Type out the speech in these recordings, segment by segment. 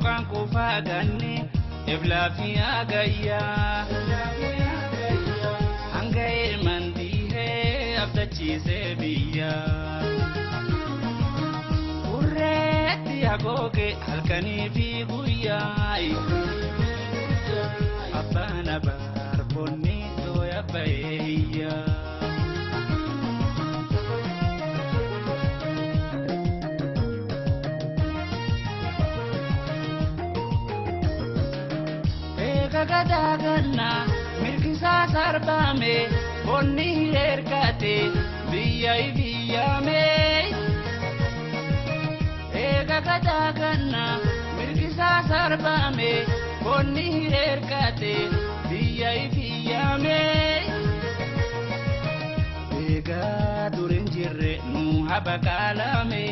Burqaan kuufaa ganne eblaa fi hagayyaa. Hanga eeman dhiihee abdachiisee biyya. Burreetti hagooge halkanii fi guyyaa. Abbaan abaar bonni dooya bayeeyyaa. Eega gadaa mirgisaa sarbame bonni hirkate biyya biyyaame. Eega gadaa mirgisaa sarbame bonni hirkate biyya biyyaame. Eegaa dur hin jirre nu habaqaalame.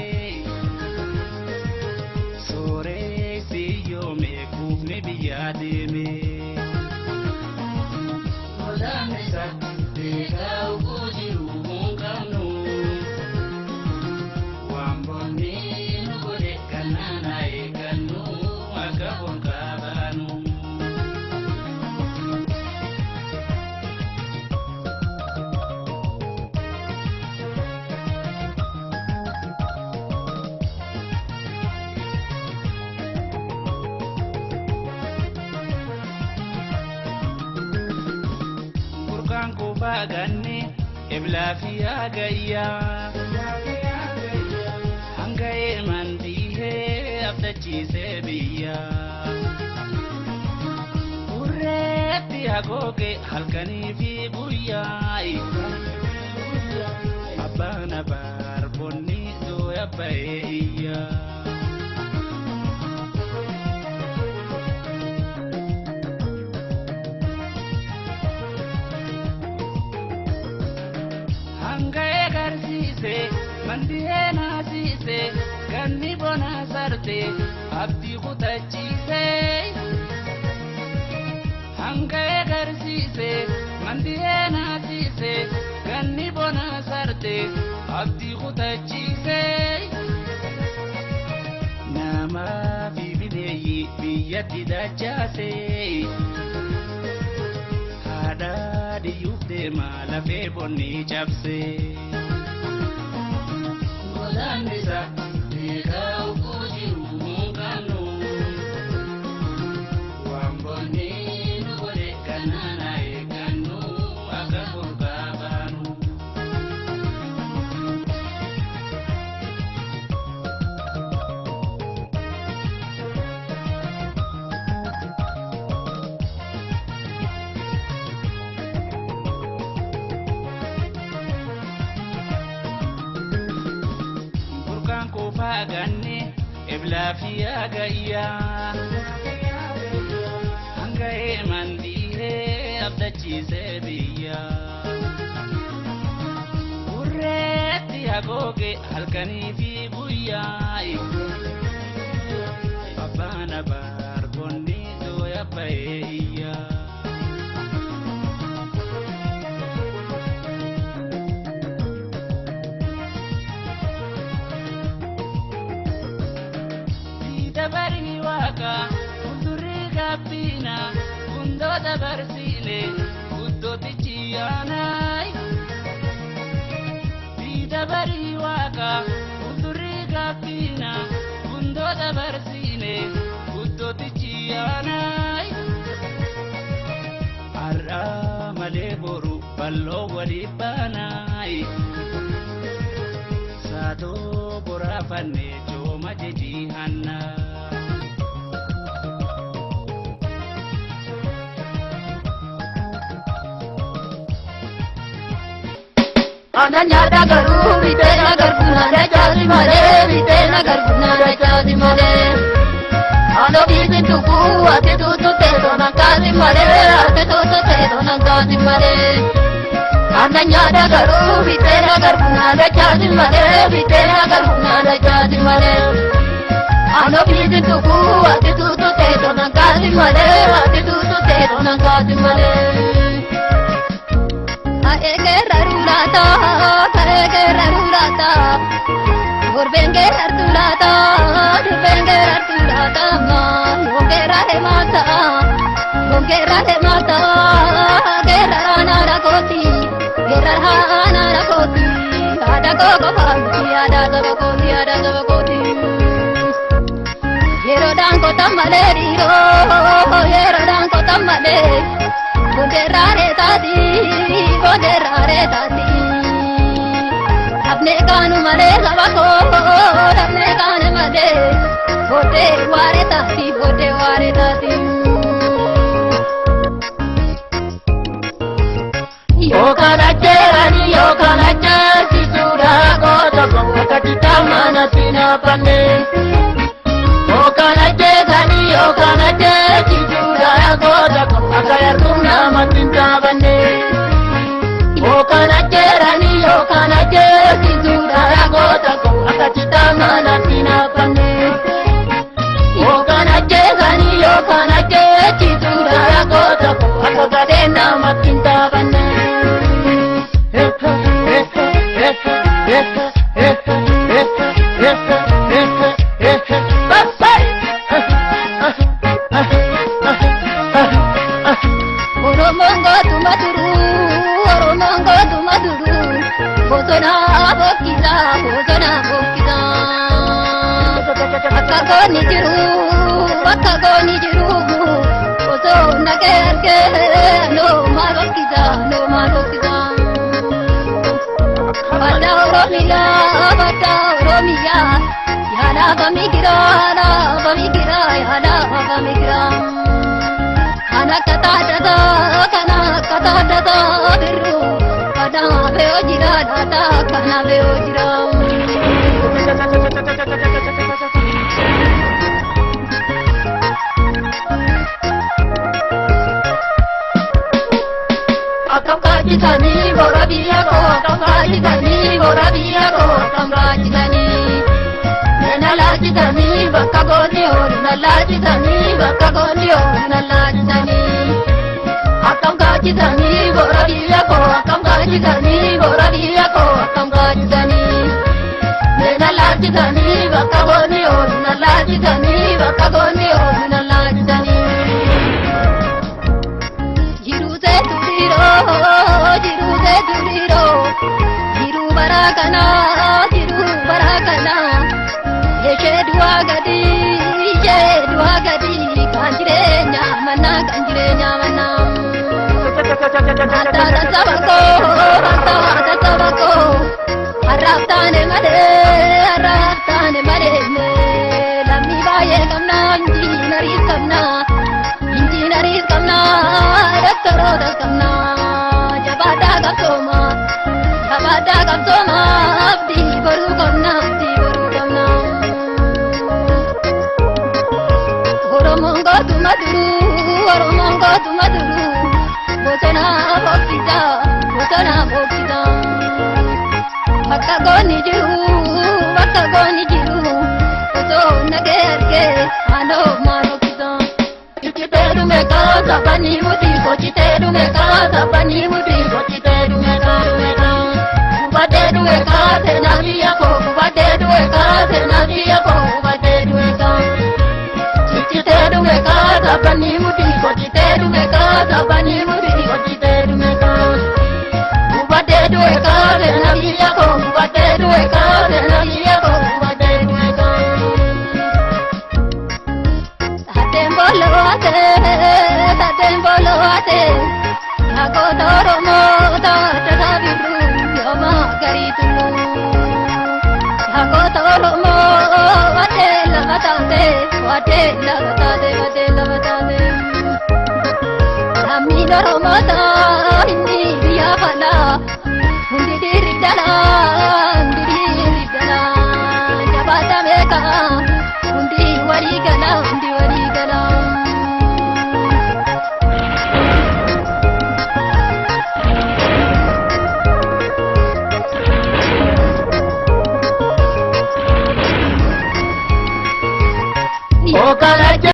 Sooressi yoome kuufni biyyaa deeme. Godaannisa beekaa uffuu jiru hin qabnu. Waan bonni nu godhe kanaan haa eeggannu akka holqaa baanu. Burqaan kuufaa ganne eblaa fi hagayyaa. Hanga eeman dhiihee abdachiisee biyya. Burreetti hagooge halkanii fi guyyaa. Abbaan abaar bonni dooya bahee iyyaa. Hanga eegarsiise mandihee naasiise ganni bona sarte abdii kutachiise. Hanga eegarsiise mandihee naasiise ganni bona sarte abdii kutachiise. Namaa fi bineeyyi biyyatti dachaase. Haadha diyyuuf deema lafee bonni cabse. Godaannisa beekaa uffuu jiru hin qabnu. Waan bonni nu godhe kanaan haa eeggannu akka holqaa baanu. Burqaan kuufaa ganne eblaa fi hagayyaa. Hanga eeman dhiihee abdachiisee biyya. Burreetti hagooge halkanii fi guyyaa. Abbaan abaar bonni dooya bahee iyyaa. Dabarii waaqa fuuldurri gabbina hundoo dabarsiine guddootichi yaanaay. Dabarii waaqa fuuldurri gabbina hundoo dabarsiine guddootichi yaanaay. Har'a malee boru bal'oo walii baanaay. Saatoo boraafanne cooma jejii hannaa. Aannan nyaata garuu bitee na garbuun dachaasi malee bitee na garbuun dachaasi malee. Aanoo biisin tukkuu ati tuutu teessoo nan kaasi malee ati tuutu teessoo nan kaasi malee. Aannan nyaata garuu bitee na garbuun dachaasi malee bitee na garbuun dachaasi malee. Aanoo biisin tukkuu ati tuutu teessoo nan kaasi malee ati tuutu teessoo nan kaasi malee. Ka'ee geerraru laata ka'ee geerraru laata gurbeen geerrartu laata durbeen geerrartu laata. Geerrare mata geerrara naara kooti geerrara naara kooti aadaa koo qofaa miti aadaa saba kooti aadaa saba kooti. Yeroodhaan qotan malee dhiiroo yeroodhaan qotan malee bondeerraaree taati bondeerraaree taati. Dhabnee kaanu malee saba koo dhabnee kaanu malee booddee waaree taati booddee waaree taati. Yookaan ajjeerani yookaan ajjeesisuudha goota goota kitaabana sinaafanne. Yookaan ajjeesani yookaan ajjeesisuudha goota akka yartuun namatti hin taabanne. Yookaan ajjeerani yookaan ajjeesisuudha goota akka kitaabana sinaafanne. Yookaan ajjeesani yookaan ajjeesisuudha goota akka gadheen namatti hin taabanne. Oromoon gootuma duruu Oromoon gootuma duruu bosona bokkisaa bosona bokkisaa. Bakka goonni jiru bakka goonni jiru osoo naqee argee noomaa bokkisaa noomaa bokkisaa. Badda Oromiyaa badda Oromiyaa yaada fami giraa lafa migiraa yaada lafa migiraa. Kana kataadhataa kana kataadhataa birru kana beeyo jira laata kana beeyo jira. Akkam kaachisanii bora biyya koo akkam kaachisanii bora biyya koo akkam kaachisanii. Na laachisanii bakka goonni oolu na laachisanii bakka goonni oolu na laachisanii. Akkam kaachisanii bora biyya koo akkam kaachisanii bora biyya koo akkam kaachisanii. Na laachisanii bakka goonni oolu na laachisanii bakka goonni oolu na laachisanii. Jiruu seetu dhiiroo jiruu seetu dhiiroo jiruu bara kanaa jiruu bara kanaa ishee du'aa gadi ishee du'aa gadi kan jireenya mannaa kan jireenya mannaa. Antaata saba koo antaata saba koo har'aaf taane malee har'aaf taane malee lammii baay'ee qabnaa injiinariis qabnaa injiinariis qabnaa doktoroota qabnaa jabaadhaa qabsooma jabaadhaa qabsooma abdii boruu qabnaa abdii boruu qabnaa. Oromoon gootuma duruu Oromoon gootuma duruu bosona bokkisaa bosona bokkisaa. Bakka goonni jiru bakka goonni jiru osoo nagee argee aanoo maal hokkisaa. Cichitee dhume kaa sabani muti kochitee dhume kaa sabani muti kochitee dhume kaa dhume kaa. Hubatee dhume kaa seenaa biyya koo hubatee dhume kaa seenaa biyya koo hubatee dhume kaa. Cichitee dhume kaa sabani muti kochitee dhume kaa sabani muti kochitee dhume kaa. Hubatee dhume kaa seenaa biyya koo hubatee dhume kaa seenaa biyya koo hubatee dhume kaa. Taateen boloote taateen boloote yaakota Oromoo taata birruu yooma garii tulluu. Yaakota Oromoo watee lafa taate watee lafa taate watee lafa taate. Lammiin Oromoota